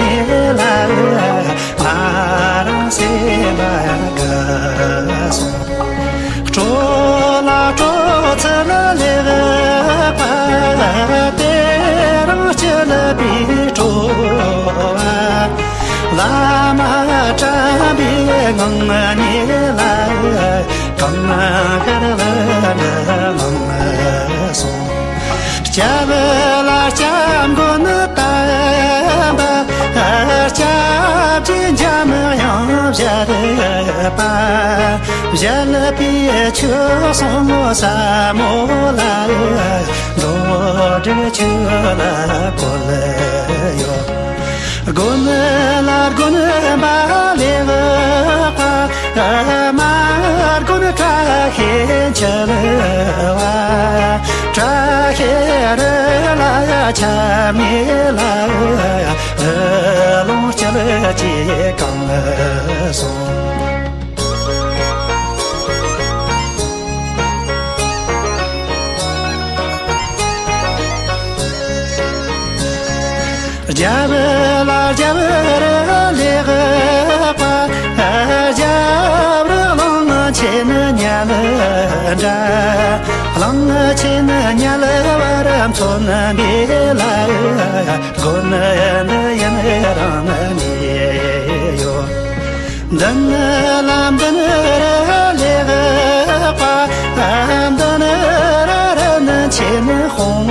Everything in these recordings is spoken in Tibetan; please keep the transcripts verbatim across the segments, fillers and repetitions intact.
ནི་ལ་ང་རང་སེམས་པ་དགའ་སོང་། སྤྲོ་ལ་སྤྲོ་ཚུལ་ལེགས་པ། དེ་རང་སྐྱིད་པའི་སྤྲོ་བ། བླ་མ་དམ་པའི་ངང་ནས་ལ། གང་གར་ལ་ལ་ལང་སོང་། སྐྱབས་ལ་སྐྱབས་མགོན་དམ་པ། སྐྱབས་ཀྱི་འཇམ་དབྱངས་བཞད་པ། བཞད་པའི་ཆོས་སྲུང་ཟབ་མོ་ལ། འགྲོ་དྲུག་ཆོས་ལ་བཀོད་ཡོད། དགོན་ལ་དགོན་པ་ལེགས་པ། དམར་དགོན་བཀྲ་ཤིས་འཁྱིལ་བ། བཀྲ་ཤིས་རི་ལ་ཆགས་མེད་ལ། རི་ལུང་སྐྱིད་ཅེས་གང་གསུངས། རྒྱབ་ལ་རྒྱབ་རི་ལེགས་པ། རྒྱབ་རི་གླང་ཆེན་ཉལ་འདྲ། གླང་ཆེན་ཉལ་བར་མཚོན་པའི་ལ། དགོན་འདི་ཡུན་རིང་གནས་ཡོད། མདུན་ལ་མདུན་རི་ལེགས་པ། མདུན་རི་རིན་ཆེན་ཧོང་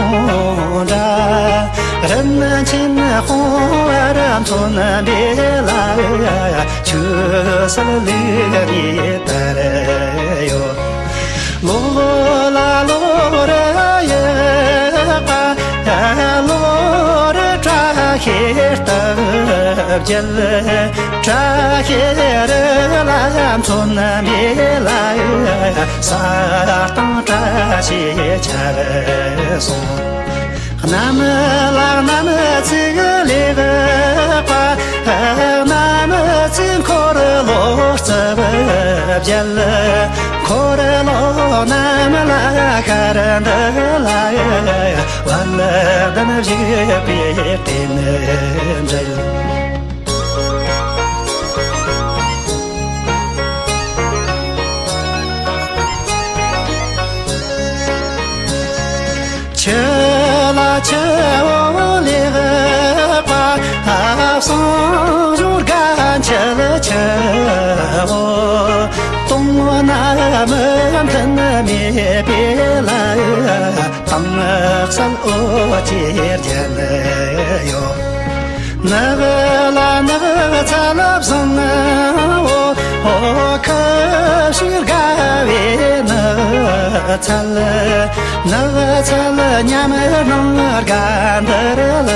འདྲ། རིན་ཆེན་ཧོང་བར་མཚོན་པའི་ལ། ཆོས་སྲིད་ལུགས་གཉིས་དར་ཡོད། ལོ་ལ་ལོ་རི་ཡག་པ། ལོ་རི་བཀྲ་ཤིས་རྟགས་བརྒྱད། བཀྲ་ཤིས་རི་ལ་མཚོན་པའི་ལ། ས་སྟེང་བཀྲ་ཤིས་ཆར་སོང་། གནམ་ལ་གནམ་བརྩེགས་ལེགས་པ། གནམ་བརྩེགས་འཁོར་ལོ་རྩིབས་བརྒྱད། འཁོར་ལོ་གནམ་ལ་ཤར་འདི་ལ། བན་དེ་བཞུགས་པའི་རྟེན་འབྲེལ། ཆུ་ལ་ཆུ་བོ་ལེགས་པ། བསང་གཞོང་དགའ་འཁྱིལ་ཆུ་བོ། དོང་ན་མི་མཐུན་མེད་པའི་ལ། དྭངས་གསལ་འོད་ཀྱི་རྒྱན་ཡོད། ནགས་ལ་ནགས་ཚལ་བཟང་བོ། ཁུ་བྱུག་དགའ་བའི་ནགས་ཚལ། ནགས་ཚལ་ཉམས་སྣང་དགའ་འདིར་ལ།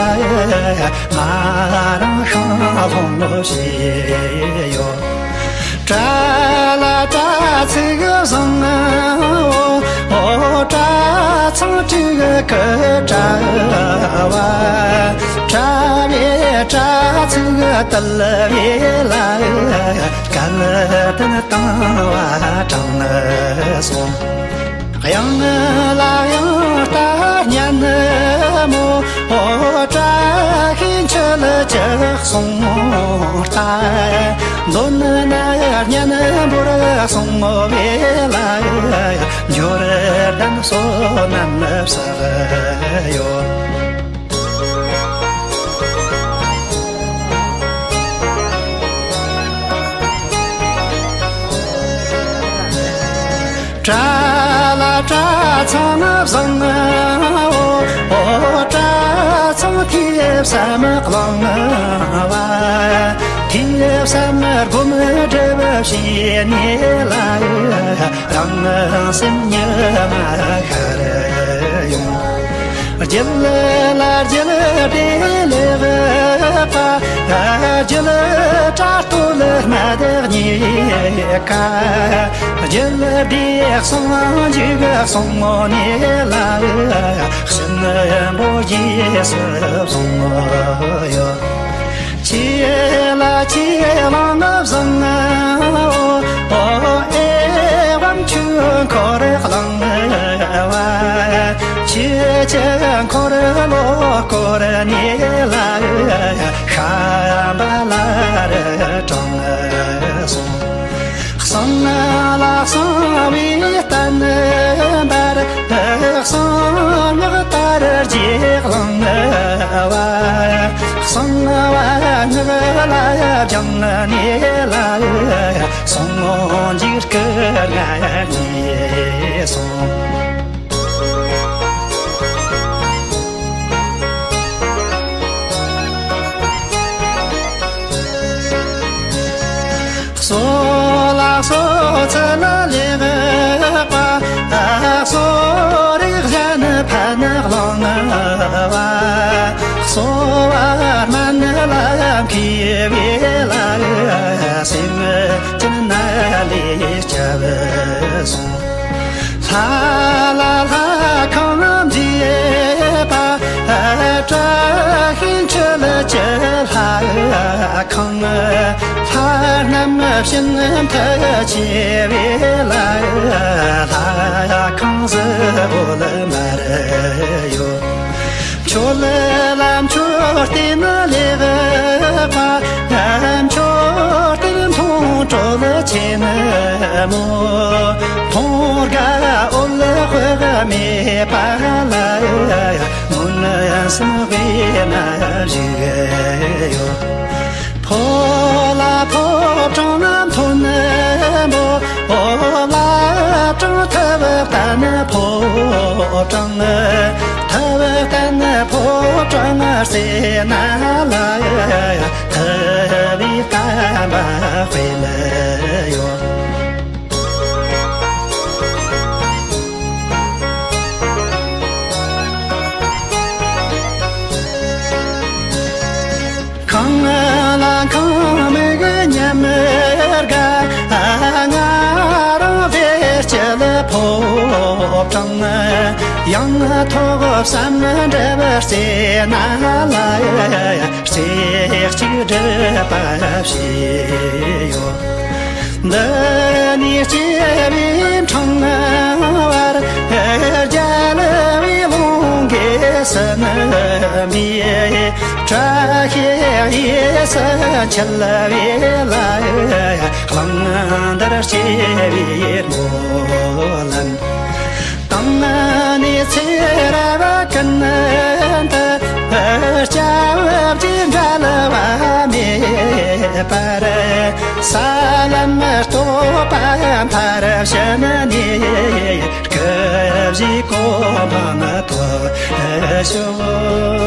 ང་རང་ཤིང་སློང་བྱས་ཡོད། བཀྲ་ལ་བཀྲ་ཚིག་བཟང་བོ། བཀྲ་ཚང་དྲུག་གི་བཀྲ་བ། བཀྲ་བའི་བཀྲ་ཚིག་དལ་བའི་ལ། སྐལ་ལྡན་དང་བ་དྲངས་སོང་། གཡང་ལ་གཡང་རྟ་སྙན་མོ། བཀྲ་ཤིས་འཁྱིལ་ལྕགས་སྲུང་རྟ། མདུན་ན་སྙན་འབུར་སྲུང་བའི་ལ། འབྱོར་ལྡན་བསོད་ནམས་བསགས་ཡོད། བཀྲ་ལ་བཀྲ་ཚང་བཟང་བོ། བཀྲ་ཚང་ཐོས་བསམ་གླང་བ། ཐོས་བསམ་སྒོམ་སྒྲུབ་བྱས་ནས་ལ། རང་སེམས་ཉི་མ་ཤར་ཡོང་། རྒྱུད་ལ་རྒྱུད་སྡེ་ལེགས་པ། རྒྱུད་གྲྭ་སྟོད་སྨད་གཉིས་ཀ། རྒྱུད་སྡེ་གསང་འཇུག་སྲུང་མོ་ནས་ལ། གཤིན་པོ་རྗེས་སུ་བཟུང་ཡོད། ཆོས་ལ་ཆོས་གླང་བཟང་བོ། ཨེ་ཝམ་ཆོས་འཁོར་གླང་བ། ཆོས་ཀྱི་འཁོར་ལོ་བསྐོར་ནས་ལ། ཤ་ བ། གསང་བ་སྔགས་ལ་སྦྱངས་ནས་ལ། སངས་རྒྱས་སྐུ་ལྔ་རྙེད་སོང་། གསོ་ལ་གསོ་ཚུལ་ལེགས་པ། གསོ་རིག་གཞན་ཕན་བླང་བ། གསོ་བ་སྨན་ལ་མཁས་པའི་ལ། སེམས་ཅན་ནད་ལས་སྐྱབས་སོང་། ལྷ་ལ་ལྷ་ཁང་མཛེས་པ། བཀྲ་ཤིས་འཁྱིལ་གྱི་ལྷ་ཁང་། ལྷ་རྣམས་ཤིན་ཏུ་ཆེ་བའི་ལ། ལྷ་ཁང་གཟི་འོད་འབར་ཡོད། ཁྱོད་ལ་མཆོད་རྟེན་ལེགས་པ། མཆོད་རྟེན་མཐོང་གྲོལ་ཆེན་མོ། མཐོང་དགའ་འོད་དཔག་མེད་པ་ལ། མངོན་སུམ་དཔེར་ན་བཞུགས་ཡོད། ཕོ་ལ་ཕོ་བྲང་མཐོན་པོ། ཕོ་ལ་བྲང་ཐུབ་བསྟན་ཕོ་བྲང་། ཐུབ་བསྟན་ཕོ་བྲང་རྩེ་ན་ལ། ཐུབ་པའི་བསྟན་པ་སྤེལ་ཡོད། ཁང་བླ་ཁང་མིག་ཉམས་དགའ། ང་རང་བེར་སྐྱིད་ཕོ་བྲང་། ཡང་ཐོག་བསམ་འགྲུབ་རྩེ་ན་ལ། རྩེ་གཅིག་སྒྲུབ་པ་བྱས་ཡོད། འདི་ནས་སྐྱེ་བའི་འཕྲེང་བར། རྒྱལ་བའི་ལོངས་སྐུ་ཟིན་པའི། བཀྲ་ཤིས་གཡས་སུ་འཁྱིལ་བའི་ལ། གླང་དར་སྐྱེ་བའི་སྨོན་ལམ། དང་ནི་ཚེ་རབས་ཀུན་ཏུ། སྐྱབས་རྗེས་འབྲལ་བ་མེད་པར། ས་ལམ་སྟོད་པ་མཐར་ཕྱིན་ནས། སྐུ་བཞིའི་གོ་འཕང་ཐོབ་ཤོག།